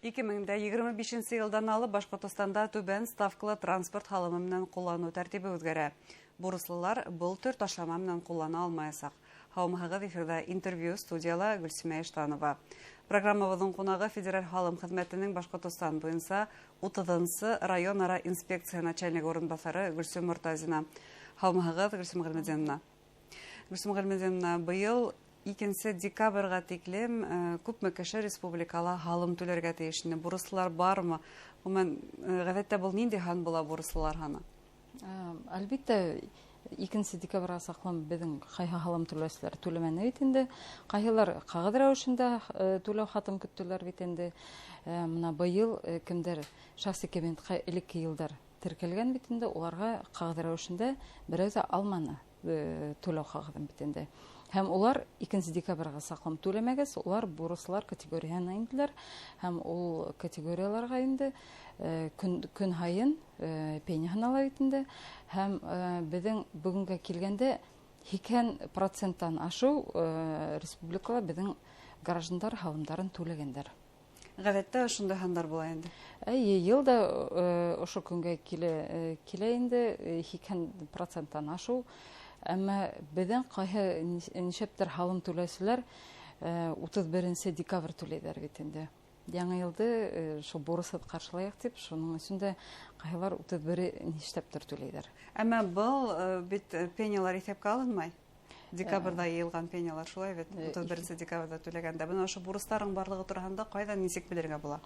2025 йылдан алып Башҡортостанда түбән ставкалы транспорт һалымы менән ҡулланыу тәртибе үҙгәрә. Бурыслылар был төр ташлама менән ҡуллана алмаясаҡ. Һаумыһығыҙ, эфирҙа интервью, студияла Гөлсимә Иштанова. Программабыҙҙың ҡунағы Федераль һалым хеҙмәтенең Башҡортостан буйынса 30-нсы район-ара инспекция начальнигы урынбаҫары Гөлсөм Мортазина. Һаумыһығыҙ, Гөлсөм Ғилметдиновна. Гөлсөм Ғилметдиновна, быйыл 2 декабргә тиклем күпме кеше республикала һалым түләргә тейеш ине? Бурыслылар бармы? Ғөмүмән, ғәҙәттә был ниндәй һан була бурыслылар һаны? Әлбиттә, 2 декабргә саҡлы беҙҙең ҡайһы һалым түләүселәр түләмәне бит инде. Ҡайһылар ҡағыҙ рәүешендә түләү хатын көттөләр бит инде. Мына быйыл кемдәр шәхси кабинетҡа элекке йылдар теркәлгән бит инде, уларға ҡағыҙ рәүешендә берәү ҙә алманы түләү ҡағыҙын бит инде. Һәм улар 2 декабргә саҡлы түләмәгәс, улар бурыслар категорияһына инделәр. Һәм ул категорияларға инде көн һайын пеня һанала бит инде. Һәм беҙҙең бөгөнгә килгәндә 80% ашыу республикала беҙҙең граждандар һалымдарын түләгәндәр. Ғәҙәттә ошондай һандар була инде. Эйе, йыл да ошо көнгә килә инде, 80% ашыу. Әммә беҙҙең ҡайһы нишәптер һалым түләүселәр 31 декабрь түләйҙәр бит инде. Яңы йылды шул бурысһыҙ ҡаршылайыҡ тип, шуның өсөн дә ҡайһылар 31 нишләптер түләйҙәр. Әммә был бит пенялар иҫәпкә алынмай. Декабрҙа йыйылған пенялар шулай бит, 31 декабрҙа түләгәндә. Бына ошо бурыстарың барлығы тураһында ҡайҙан нисек белергә була?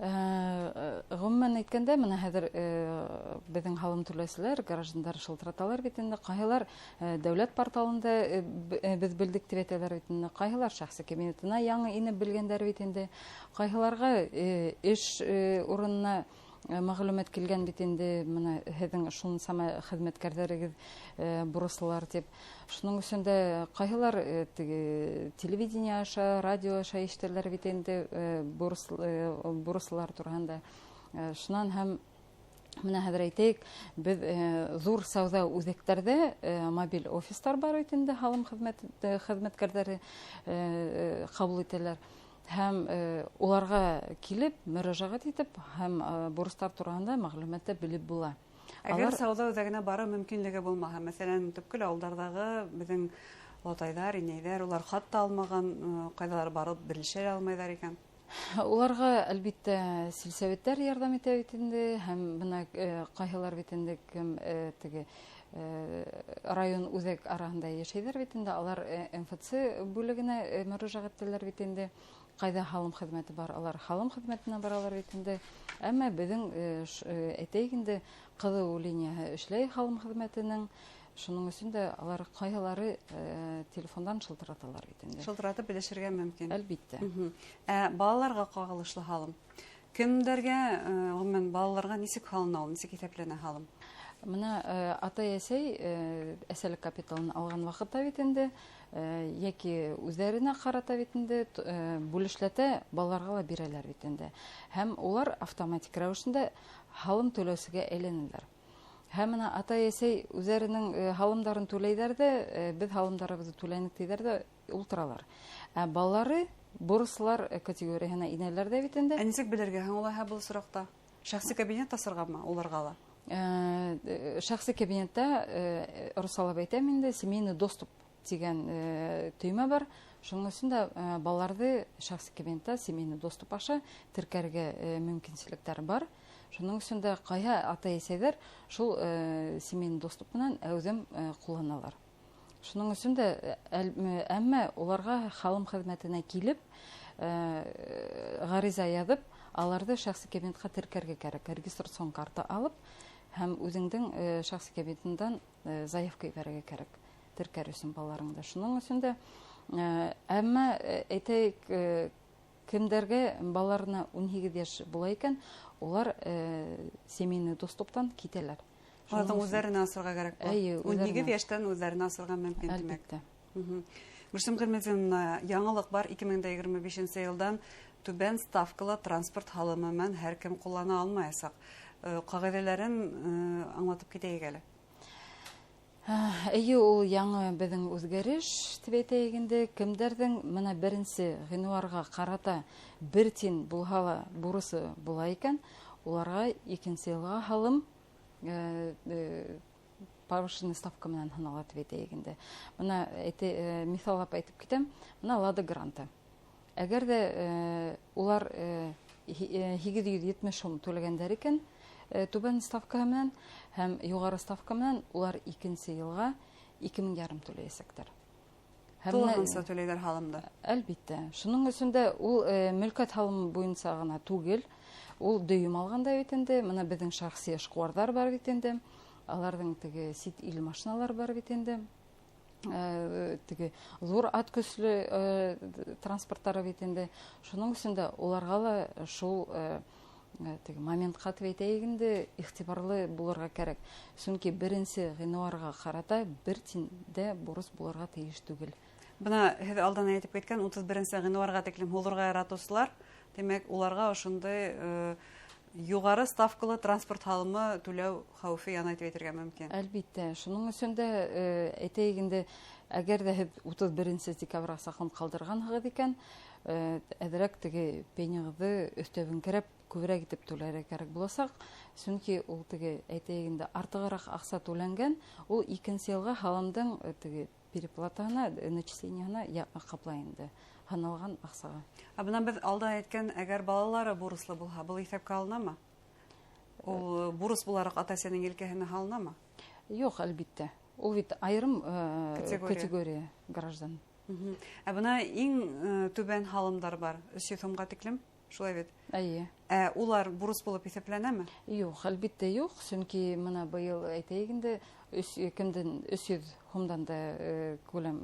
Ғөмүмән әйткәндә, мына хәҙер беҙҙең һалым түләүселәр, граждандар шылтыраталар бит инде. Ҡайһылар дәүләт порталында беҙ белдек тип әйтәләр бит инде. Ҡайһылар шәхси кабинетына яңы инеп белгәндәр бит инде. Ҡайһыларға эш урынына мәғлүмәт килгән бит инде, мына һеҙҙең шул сама хеҙмәткәрҙәрегеҙ бурыслылар тип. Шуның өсөн дә ҡайһылар теге телевидение аша, радио аша ишетәләр бит инде бурыслылар тураһында. Шунан һәм мына хәҙер әйтәйек, беҙ ҙур сауҙа үҙәктәрҙә мобиль офистар бар бит инде, һалым хеҙмәткәрҙәре ҡабул итәләр. Һәм уларға килеп, мөрәжәғәт итеп, һәм бурыстар тураһында мәғлүмәтте белеп була. Әгәр Алар сауҙа үҙәгенә барыу мөмкинлеге булмаһа, мәҫәлән, төпкөл ауылдарҙағы беҙҙең олатайҙар, инәйҙәр, улар хат та алмаған, ҡайҙалар барып белешә лә алмайҙар икән. Уларға, әлбиттә, сельсоветтар ярҙам итә бит инде, һәм бына ҡайһылар бит инде кем теге район үҙәк араһында йәшәйҙәр бит инде, алар МФЦ бүлегенә мөрәжәғәт итәләр бит инде. Ҡайҙа һалым хеҙмәте бар, алар һалым хеҙмәтенә баралар бит инде. Әммә беҙҙең әйтәйек инде, ҡыҙыу линияһы эшләй һалым хеҙмәтенең. Шуның өсөн дә алар ҡайһылары телефондан шылтыраталар бит инде. Шылтыратып белешергә мөмкин. Әлбиттә. Ә балаларға ҡағылышлы һалым. Кемдәргә, ғөмүмән, балаларға нисек һалына ул, нисек иҫәпләнә һалым? Мына атай-әсәй әсәлек капиталын алған ваҡытта бит инде, йәки үҙҙәренә ҡарата бит инде, бүлешләтә балаларға ла бирәләр бит инде. Һәм улар автоматик рәүешендә һалым түләүсегә әйләнәләр. Һәм мына атай-әсәй үҙҙәренең һалымдарын түләйҙәр ҙә, беҙ һалымдарыбыҙҙы түләнек тиҙәр ҙә ултыралар. Ә балалары бурыслар категорияһына инәләр ҙә бит инде. Ә нисек белергә һуң улайһа был осраҡта? Шәхси кабинет асырғамы уларға ла? Шәхси кабинетта русалап әйтәм инде, семейный доступ тигән төймә бар. Шуның өсөн дә балаларҙы шәхси кабинетта семейный доступ аша теркәргә мөмкинселектәр бар. Шуның өсөн дә ҡайһы атай-әсәйҙәр шул семейный доступ менән әүҙем ҡулланалар. Шуның өсөн дә әммә уларға һалым хеҙмәтенә килеп, ғариза яҙып, аларҙы шәхси кабинетҡа теркәргә кәрәк. Регистрацион карта алып һәм үҙеңдең шәхси кабинетыңдан заявка ебәрергә кәрәк теркәр өсөн балаларыңды. Шуның өсөн дә әммә әйтәйек, кемдәргә балаларына 18 йәш була икән, улар семейный доступтан китәләр. Уларҙың Шуның өсөн үҙҙәренә асырға кәрәк була. Эйе, Ун һигеҙ үҙҙәренә. йәштән үҙҙәренә асырға мөмкин, тимәк. Әлбиттә. Гөлсөм Ғилметдиновна, яңылыҡ бар, 2025 йылдан түбән ставкалы транспорт һалымы менән һәр кем ҡуллана алмаясаҡ. Ҡағиҙәләрен аңлатып китәйек әле. Эйе, ул яңы беҙҙең үҙгәреш тип әйтәйек инде. Кемдәрҙең мына 1 ғинуарға ҡарата 1 тин булһа ла бурысы була икән, уларға икенсе йылға һалым повышенный ставка менән һанала тип әйтәйек инде. Бына миҫаллап әйтеп китәм, бына Лада Гранта. Әгәр ҙә улар 870 һум түләгәндәр икән, түбән ставка менән һәм юғары ставка менән улар икенсе йылға 2500 түләйәсәктәр. Тулыһынса түләйҙәр һалымды. Әлбиттә. Шуның өсөн дә ул мөлкәт һалымы буйынса ғына түгел, ул дөйөм алғанда бит инде, бына беҙҙең шәхси эшҡыуарҙар бар бит инде, аларҙың теге сит ил машиналары бар бит инде, теге ҙур ат көслө транспорттары бит инде. Шуның өсөн дә уларға ла шул теге моментҡа тип әйтәйек инде, иғтибарлы булырға кәрәк. Сөнки 1 ғинуарға ҡарата 1 тин дә бурыс булырға тейеш түгел. Бына һеҙ алдан әйтеп киткән 31 ғинуарға тиклем һуҙырға яратыусылар, тимәк, уларға ошондай юғары ставкалы транспорт һалымы түләү хәүефе янай тип әйтергә мөмкин. Әлбиттә, шуның өсөн дә әйтәйек инде, әгәр ҙә һеҙ 31 декабргә саҡлым ҡалдырғанһығыҙ икән, әҙерәк теге пенигыҙҙы өҫтәвеңкерәп күберәк итеп түләргә кәрәк буласаҡ. Сөнки ул теге әйтәйек инде артығыраҡ аҡса түләнгән, ул икенсе йылға һалымдың теге переплатаһына, начисленияһына ҡаплай инде һаналған аҡсаға. Ә бына беҙ алда әйткән, әгәр балалары бурыслы булһа, был иҫәпкә алынамы? Ул бурыс булараҡ ата-әсәнең елкәһенә һалынамы? Юҡ, әлбиттә. Ул бит айырым категория граждан. Ә бына иң түбән һалымдар бар, 300 һумға тиклем, шулай бит? Эйе. Ә улар бурыс булып иҫәпләнәме? Юҡ, әлбиттә юҡ, сөнки бына быйыл әйтәйек инде, кемдең 300 һумдан да күләм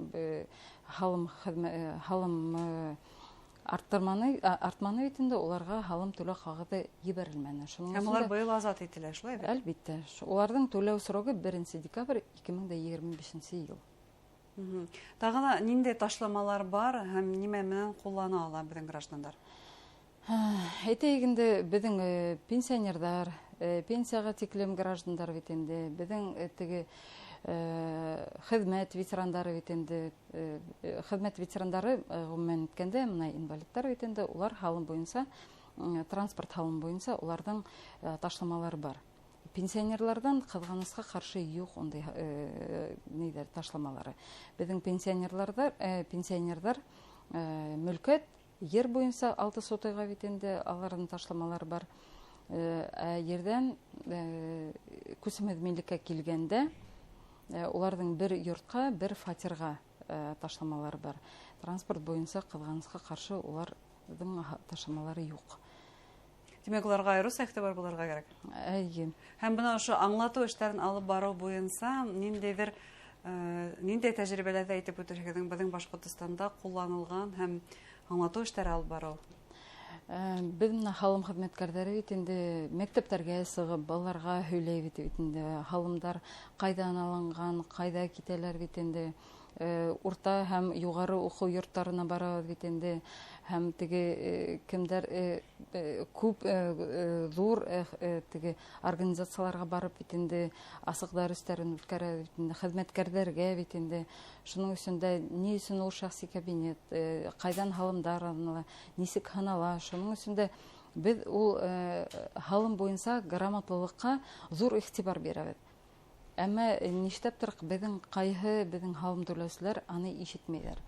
һалым артманы бит инде, уларға һалым түләү ҡағыҙы ебәрелмәне. Шуның Һәм өсөн улар дә быйыл азат ителә, шулай бит? Әлбиттә. Уларҙың түләү срогы 1 декабрь 2025 йыл. Тағы ла ниндәй ташламалар бар һәм нимә менән ҡуллана ала беҙҙең граждандар? Әйтәйек инде, беҙҙең пенсионерҙар, пенсияға тиклем граждандар бит инде, беҙҙең теге хеҙмәт ветерандары бит инде, хеҙмәт ветерандары ғөмүмән әйткәндә, бына инвалидтар бит инде, улар һалым буйынса, транспорт һалым буйынса уларҙың ташламалары бар. Пенсионерларҙан ҡыҙғанысҡа ҡаршы юҡ ундай ниҙәр ташламалары. Беҙҙең пенсионерҙар мөлкәт ер буйынса 6 сотыйға бит инде аларҙың ташламалары бар. Ә ерҙән күсемһеҙ милеккә килгәндә уларҙың бер йортҡа, бер фатирға ташламалары бар. Транспорт буйынса ҡыҙғанысҡа ҡаршы уларҙың ташламалары юҡ. Тимәк, уларға айырыуса иғтибар булырға кәрәк. Эйе. Һәм бына ошо аңлатыу эштәрен алып барыу буйынса ниндәй тәжрибәләрҙе әйтеп үтерһегеҙ, беҙҙең Башҡортостанда ҡулланылған һәм аңлатыу эштәре алып барыу? Беҙ бына һалым хеҙмәткәрҙәре бит инде мәктәптәргә сығып балаларға һөйләй бит инде, һалымдар ҡайҙан алынған, ҡайҙа китәләр бит инде. Урта һәм юғары уҡыу йорттарына барабыҙ бит инде, һәм теге кемдәр күп ҙур теге организацияларға барып бит инде асыҡ дәрестәрен үткәрә бит инде, хеҙмәткәрҙәргә бит инде. Шуның өсөн дә ни өсөн ул шәхси кабинет, ҡайҙан һалымдар алына, нисек һанала, шуның өсөн дә беҙ ул һалым буйынса грамотлылыҡҡа ҙур иғтибар бирәбеҙ. Әммә нишләптер беҙҙең ҡайһы беҙҙең һалым түләүселәр аны ишетмәйҙәр.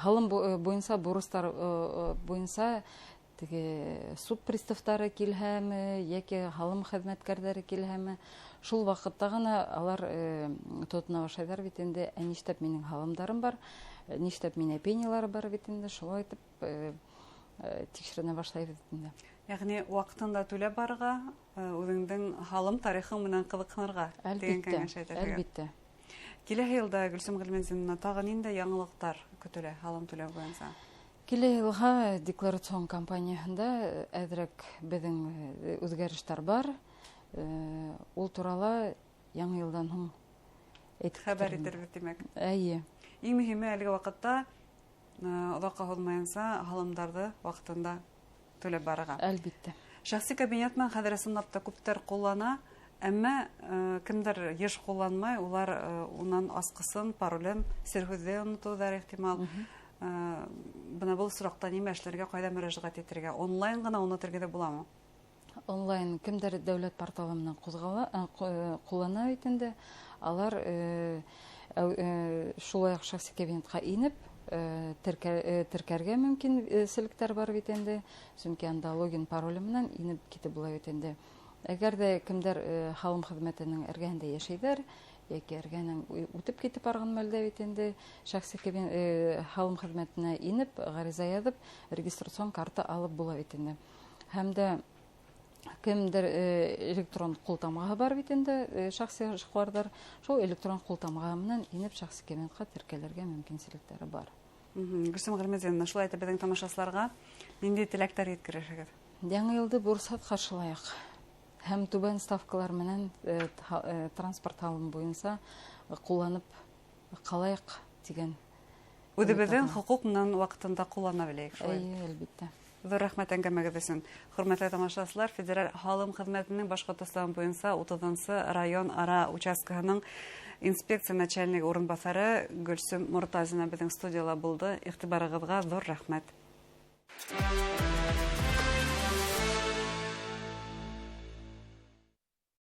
Һалым буйынса бурыстар буйынса теге суд приставтары килһәме, йәки һалым хеҙмәткәрҙәре килһәме, шул ваҡытта ғына алар тотона башлайҙар бит инде, ә нишләп минең һалымдарым бар, нишләп минә пенялары бар бит инде, шулай итеп тикшеренә башлайбыҙ бит инде. Йәғни ваҡытында түләп барырға, үҙеңдең һалым тарихың менән ҡыҙыҡһынырға тигән Әлбиттә, кәңәш әйтергә. әлбиттә. Киләһе йылда Гөлсөм Ғилметдиновна тағы ниндәй яңылыҡтар көтөлә һалым түләү буйынса? Киләһе йылға декларацион кампанияһында әҙерәк беҙҙең үҙгәрештәр бар. Ул турала яңы йылдан һуң әйтеп Хәбәр китермен. итербеҙ, тимәк. Эйе. Иң мөһиме әлеге ваҡытта оҙаҡҡа һуҙмайынса һалымдарҙы ваҡытында түләп барырға. Әлбиттә. Шәхси кабинет менән хәҙер ысынлап та күптәр ҡуллана. Әммә кемдер йыш ҡулланмай, улар унан асҡысын, паролен, сер һүҙҙе онотоуҙар ихтимал. Бына был осраҡта нимә эшләргә, ҡайҙа мөрәжәғәт итергә? Онлайн ғына уны тергеҙеп буламы? Онлайн кемдер дәүләт порталы менән ҡуллана бит инде. Алар шулай уҡ шәхси кабинетҡа инеп теркәргә мөмкинселектәр бар бит инде. Сөнки анда логин пароле менән инеп китеп була бит инде. Әгәр ҙә кемдәр һалым хеҙмәтенең эргәһендә йәшәйҙәр, йәки эргәһенән үтеп китеп барған мәлдә бит инде, шәхси һалым хеҙмәтенә инеп, ғариза яҙып, регистрацион карта алып була бит инде. Һәм дә кемдер электрон ҡултамғаһы бар бит инде, шәхси эшҡыуарҙар, шул электрон ҡултамға менән инеп шәхси кабинетҡа теркәлергә мөмкинселектәре бар. Гөлсөм Ғилметдиновна, шулай итеп беҙҙең тамашасыларға ниндәй теләктәр еткерерһегеҙ? Яңы йылды бурысһыҙ ҡаршылайыҡ. Һәм түбән ставкалар менән транспорт һалымы буйынса ҡулланып ҡалайыҡ тигән. Үҙебеҙҙең хоҡуҡ менән ваҡытында ҡуллана беләйек, шулай. Эйе, әлбиттә. Ҙур рәхмәт әңгәмәгеҙ өсөн. Хөрмәтле тамашасылар, Федераль һалым хеҙмәтенең Башҡортостан буйынса 30-нсы район ара участкаһының инспекция начальнигы урынбаҫары Гөлсөм Мортазина беҙҙең студияла булды. Иғтибарығыҙға ҙур рәхмәт.